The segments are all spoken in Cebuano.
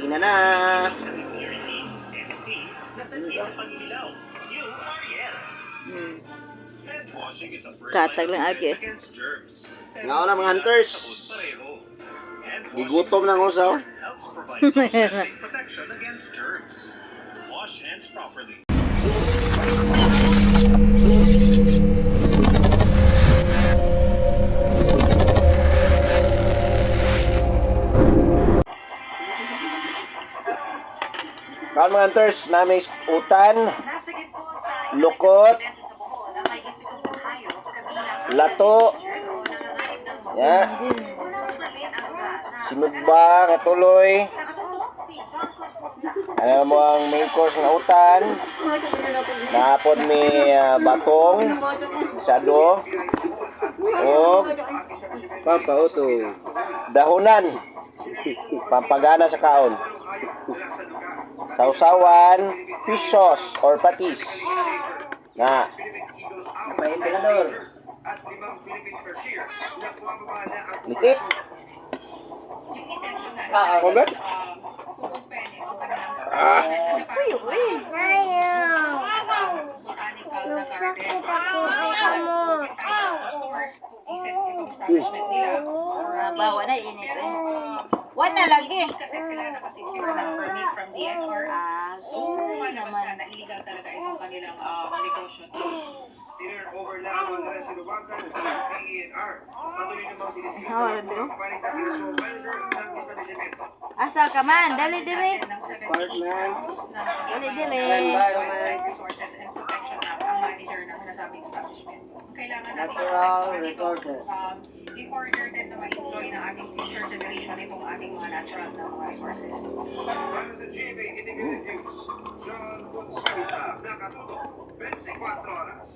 Kain na na. Katag lang agi. Nga na mga hunters. Gigutom na ngo sa. Kaon mga hunters, nami utan, lukot, lato, ya, sinugba, katuloy. Ano mo ang main course nga utan? Naapod mi batong, sado, o Papa, auto. dahunan, pampagana sa kaon. Sausawan, fish sauce or patis. Na, Paintilador. that's it. Komplet? Ah. Uy, uy. Ba, wala init eh. Wala lagi. Kasi sila nakasecure ng permit from DNR. Ah, So, lumalabas naman. na na illegal talaga itong kanilang negosyo. Oh, do. Asa ka man? Dali dire. Ng 78 Partner. counts na Dali dire. Environment. Resources and Protection Act ang manager ng nasabing establishment. Kailangan natin Natural protektahan ito resources. in order din na ma-enjoy ng ating future generation itong ating mga natural na mga resources. Para sa GMA Integrated News, John Consulta, nakatutok, 24 oras.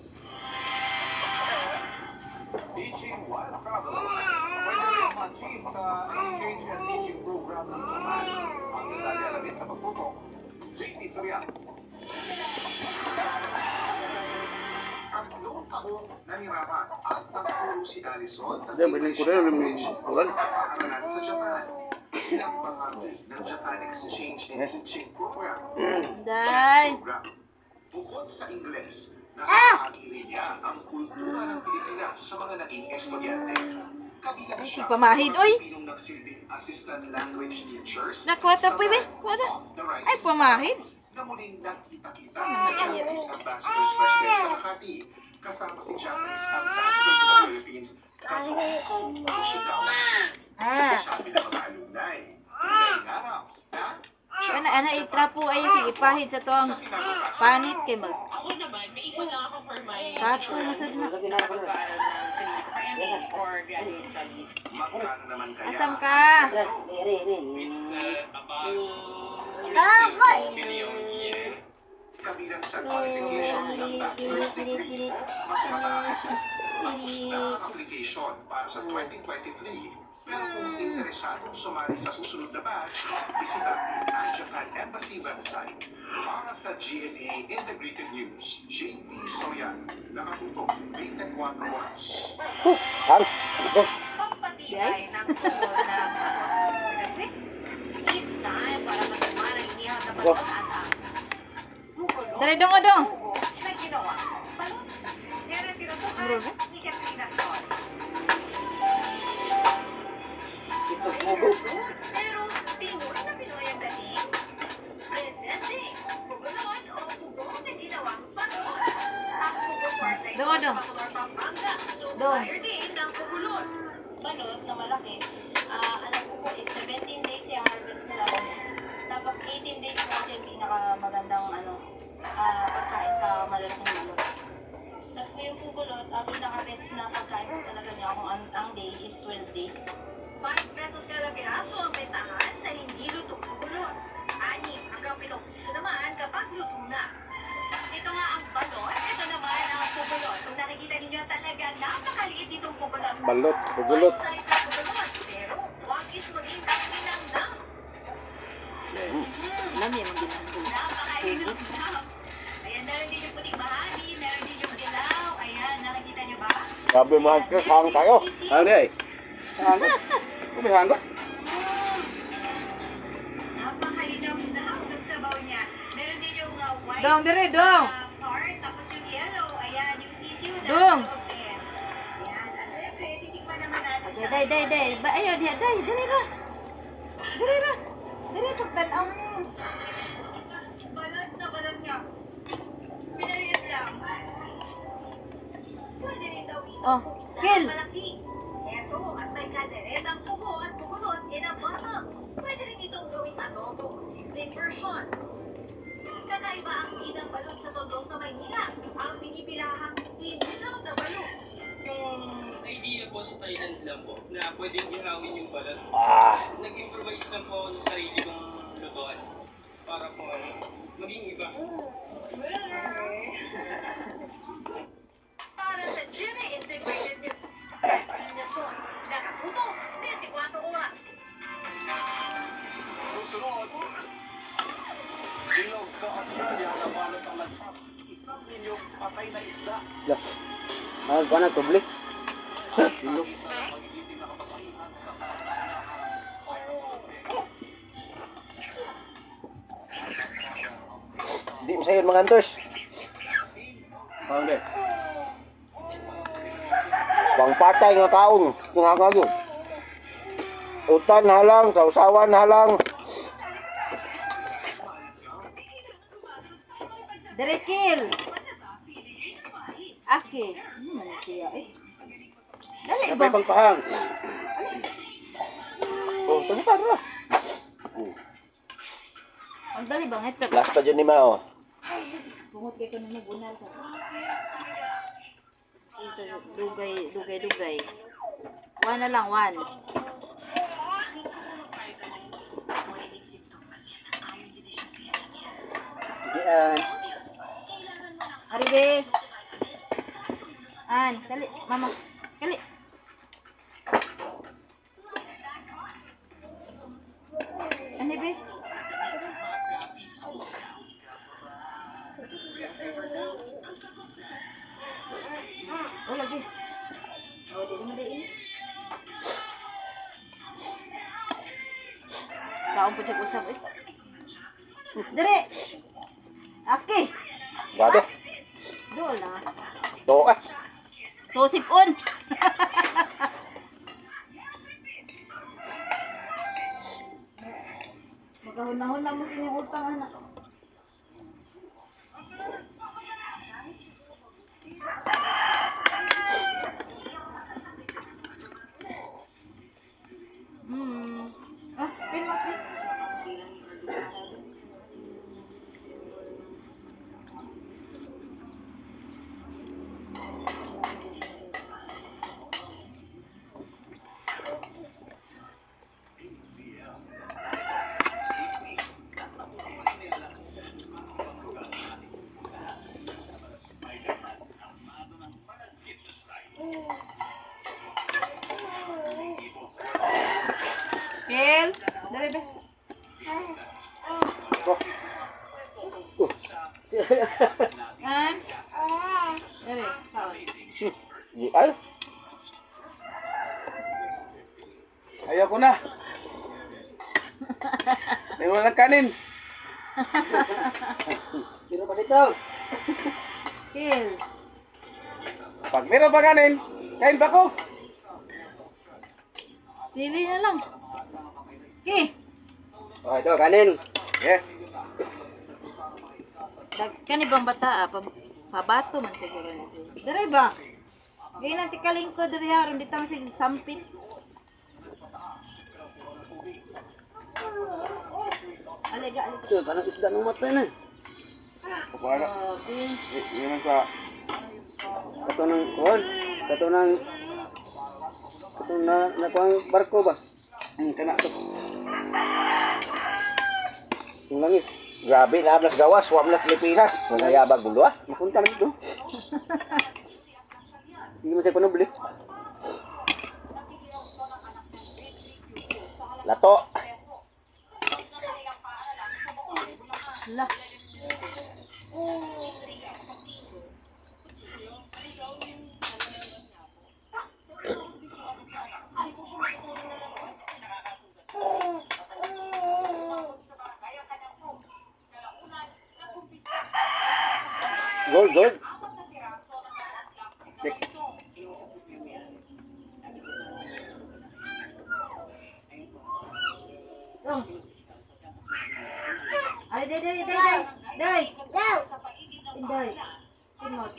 Teaching while traveling. Pwede rin ma-achieve sa exchange and teaching program ng Japan. Ang detalye alamin sa pagtutok. JP Soriano. 3 taong nanirapan at nagturo si Allison ng Diyan, may English lingkuran, may language ulan. sa paaralan sa Japan. Bilang bahagi ng Japan Exchange and Teaching Program. Day. Program. Bukod sa Ingles, nakakahagi rin niya ang kultura ng Pilipinas sa mga naging estudyante. Kabilang Ay, siya pamahid, sa mga oy! Pilipinong nagsilbing assistant language teachers Nakwata sa po, be. Land Kwata. of the Rising Ay, pamahid. Sun na muling nagkita-kita sa Japanese Ambassador's Residence sa Makati kasama si Japanese Ambassador to the Philippines, Kazuhiko Yoshikawa. Ah. Sabi ng mga alumni, nangarap na Kana ana itrapo ay sige pahid sa tuang sa kinabukasan. panit kay mag Ako naman, may ipon lang ako for my kato na sad na. pag-aaral ng sarili ko, MA or graduate studies. Magkano naman kaya Asam ka? It's about billion yen. Kabilang sa qualifications ang bachelor's degree o mas mataas. Tapos na ang application para sa 2023. Pero kung interesadong sumali sa susunod na batch, bisitahin ang Japan Embassy website. Para sa GMA Integrated News, JP Soyan, nakatutok 24 oras. Hang. Pampatibay ng tubo ng with a twist. It's time para matumarang inihaw na balot at ang bugulong Dali dong dong. bugo na ginawa. Balot. Yan ang tinutukan ni Katrina Sol. Pero Pinoy na Pinoy ang dating. Presenting, bugulon o pugo na ginawang balot. Ang pugo part na ito Doon, sa doon. Bacolor, Pampanga. Doon. Supplier din ng pugulon. Balot na malaki. Ah, alam ko po is 17 days yung harvest nila. Tapos 18 days po kasi yung pinakamagandang ano, pagkain sa malalaking balot. Tapos po yung pugulot, ang pinaka-best na pagkain po talaga niya kung ang day is 12 days. 5 pesos kada piraso ang bentahan sa hindi lutong pugulot. 6 hanggang 7 piso naman kapag luto na. Ito nga ang balot, ito naman ang pugulot. Kung nakikita ninyo talaga napakaliit itong pugulot. Balot, pugulot. One size ang pugulot, pero wagis mo rin ang ninangnang. Lami man ginahanggo. Napakalinamnam. Ayan, meron din yung puting bahagi, meron din yung dilaw. Ayan, nakikita nyo ba? Grabe mga hunters, hang tayo. Ano ay? Hangot. May hangot. Napakalinamnam. Dong, dire, dong. Part, tapos yung yellow, ayan, yung sisiw na Dong. sa loob din. Ayan, at syempre, titikman naman natin Day, day, day, day. Ba, ayaw, diha, day. Dire ra. Dire ra. Dire, pagtanaw. Balot na balot niya. Pinaliit lang. Pwede rin daw ito Oh, kill. malaki. Eto, at may kalderetang pugo at pukulot in a bottle. Pwede rin itong gawing adobo, sizzling version. Kakaiba ang bidang balot sa Tondo sa Maynila. Ang pinipilahang inihaw na balot. Yung idea po sa Thailand lang po, na pwedeng ihawin yung balat. Ah, Nag-improvise lang po ako ng sarili kong lutuan para po ano, maging iba. Para sa GMA Integrated News, Nason, nakatutok, 24 oras. Susunod, ilog sa Australia na balot ang lagpas 1 milyong patay na isda. Lah. Ah, kuha na tubli. Ang isa sa magigiting na kababaihan sa kauna-unahang Olympics. di mo sayon mga hunters. Kaon de. Pangpatay nga kaon, nga nga Utan halang, sausawan halang. Dire, kill. Aki. Ano man siya eh. Dali Kapay ba? pangpahang. Oh, tara pa, tara. Ang dali ba ngit? Last pa dyan ni Mao. Bungot kay kuno mo bunal ka. Dugay, dugay, dugay. One na lang, one. Diyan. Aribe. An, dali, mama. Dali. Ano be? Oh, lagi. Oh, di mo di. Kaon po siya usap eh. Dire. Aki. Grabe. Doon na. To ah. Tosip on. Magahunahon na mo sa inyong utang anak. Ah, pin mo, pin. Kel, dali be. An? Dali, kaon. Di ay. Ayaw ko na. May walang kanin. Meron pa dito. Kel. Pag meron pa kanin, kain pa ko. Sili na lang. Ki. Oh, ito kanin. Yeah. Dag kani bang bata ah, pabato man siguro na siya. Dere ba? Gay na tikaling ko dere haron di ta man sige sampit. Alega, alega. Ito, kanang isda ng mata na. Kuha na. Grabe. Yun ang sa... Kato ng kuhan. Kato ng... Kato na nakuha ang barko ba? Kana to. Yung langis. Grabe na ablas gawas, wam na Pilipinas. Manayabag gulo ah. Mapunta na dito. Hindi mo siya panubli. Lato. La. Gold, gold. Dong. Ay, day, day, day, day. Day. Inday. Timot.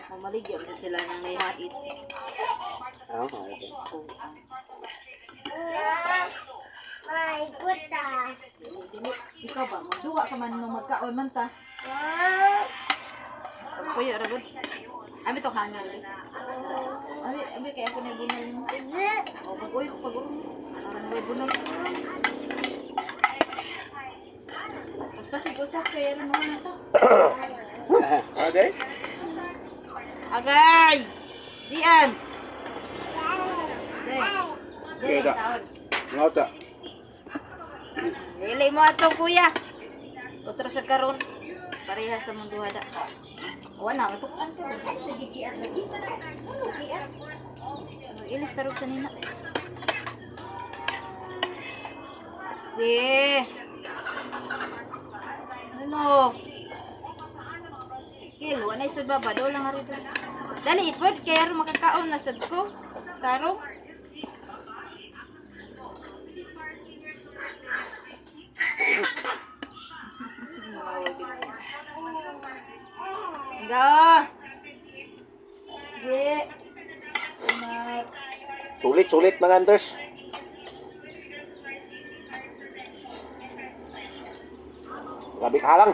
Mamaligyan din sila ng may hait. Ah, okay. Ikaw ba? Magduwa ka man nung magkaon man ta. Pagpuyo, ragod. Ami to hangal. Ami, ami kaya ako na bunal mo. O, pag-uy, pag-uy. Parang may bunal. Basta sig-usap kaya ano na to. Okay. Agay! Dian! Day. Okay, da. Ngota. Dili mo ato kuya. Otro sa karon. Parehas sa mong duha da. Wala na matukan ko. Sige giat lagi. Giat. Ilis tarog sa nina. Si. Ano? Kil, wala isod baba do lang ari do. Dali itward kay aron makakaon na sad ko. Tarong. Ga. Di. Umat. Sulit, sulit mga hunters. Grabe ka lang.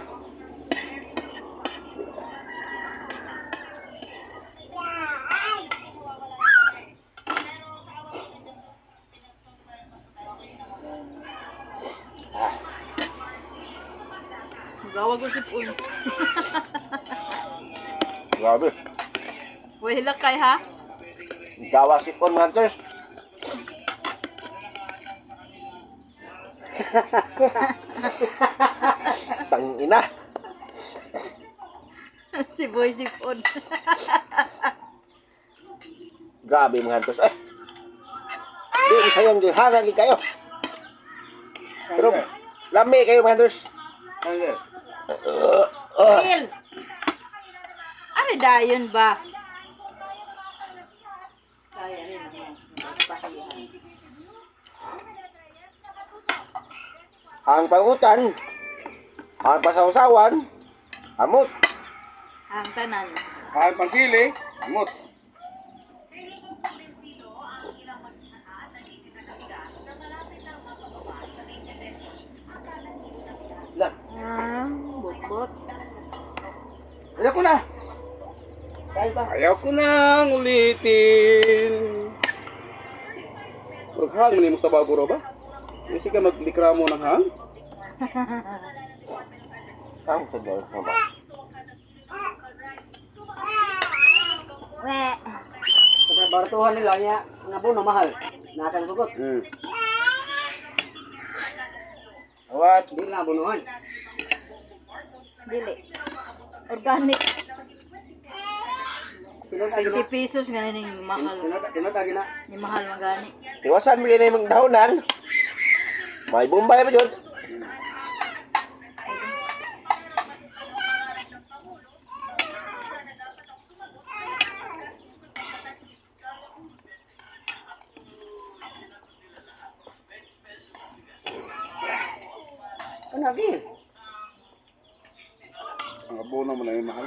Ah, Gawag ko sipon. grabe. Wala kay ha. Gawa sipon mga hunters. Tangina. Si Boy sipon. Grabe mga hunters. Eh. Di sayang di hangag kayo. Pero lami kayo mga hunters. Okay. Phil. Ano dayon ba? Kaya rin naman. Pahiya. Ang pangutan, ang pasawsawan, amot. Ang tanan. Ay, pansili. Amot. Lan. Ah, bukot. Ayaw ko na. Ayaw ko nang ulitin. Maghang mo sa bago ba? Kasi ka maglikra mo ng hang? Ang sa Diyos na ba? We. Sa baratuhan nila niya, nabuno mahal. Nakang sugot. Awat, di na bunuhan. Dili. Organic. Kinota gina. 20 pesos nga ning mahal. Kinota kinota gina. Ni mahal man gani. Iwasan mo yun yung dahonan. May bumbay pa dyan. Ano gi? Ang abono mo na yung mahal.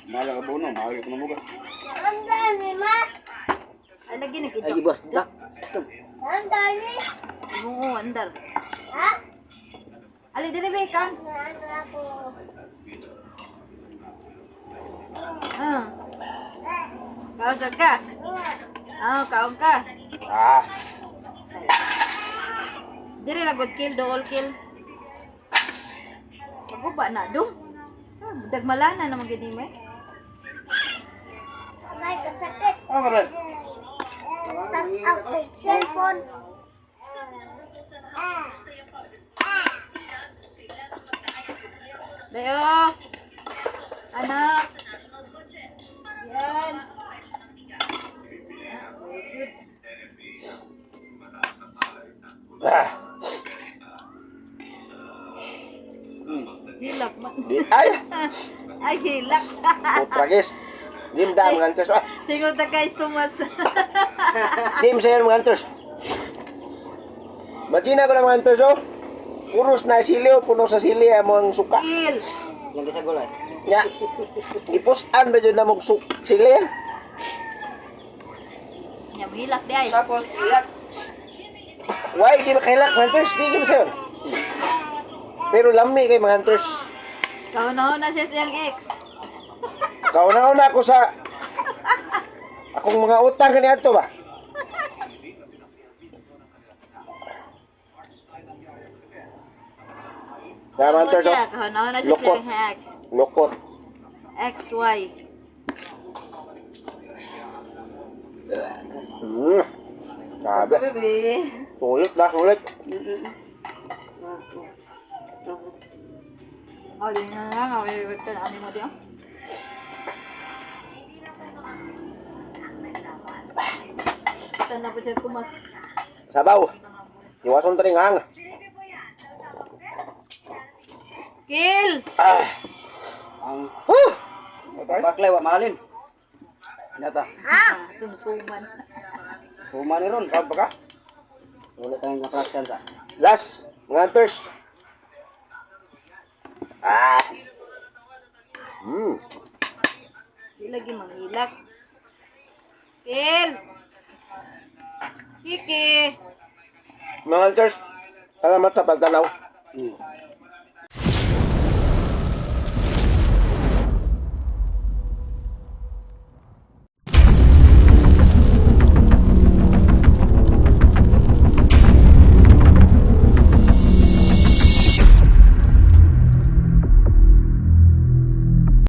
Mahal ang abono, mahal ito ng muga. Ay lagi ni Ay boss, dak. Stop. Oo, andar. Ha? Ali dili be kan. Ah. Kaon sa ka? Ah, kaon ka. Ah, Diri ra good kill, dool kill. Paguba na dong. Ah, dagmalana naman gid nimo eh. Ano ka ba? Dayo. Anak. Yan. Ah, Hilak man. di ay, Ay, hilak. putragis. Di mo daan mga hunters. Ah, Singon ta guys, Tomas. di mo sayon mga hunters. Imagine ko na mga hunters oh. Puros na sili oh, puno sa sili ang mga suka. Kill. Lagi sa gulay. Nya, gipustan ba yun na mong sili? Nya hilak di ay. Tapos, iyak. Why di makailak mga hunters? Di mo sayon. Pero lami kay mga hunters. Kahunahon na siya siyang ex. Kauna-una ako sa akong mga utang kaniadto ba? Kaya mga hunters, oh. Kahunahon na siya Lukot. siyang ex. Lukot. X, Y. Grabe. Bebe. Sulit na, sulit. Oh, di na lang. Ako, ka na mo di ah. Tanda po siya tumas. Sabaw. Iwason taring hang. Kill! Ah. Ang Huh! baklay wa mahalin. Nata. Ah, sumsuman. Huma ni ron. Kaon pa ka? Wala tayong contraction sa. Last, mga hunters. Ah. Di lagi manghilak. Kill! Kiki! Mga hunters, salamat sa pagtanaw.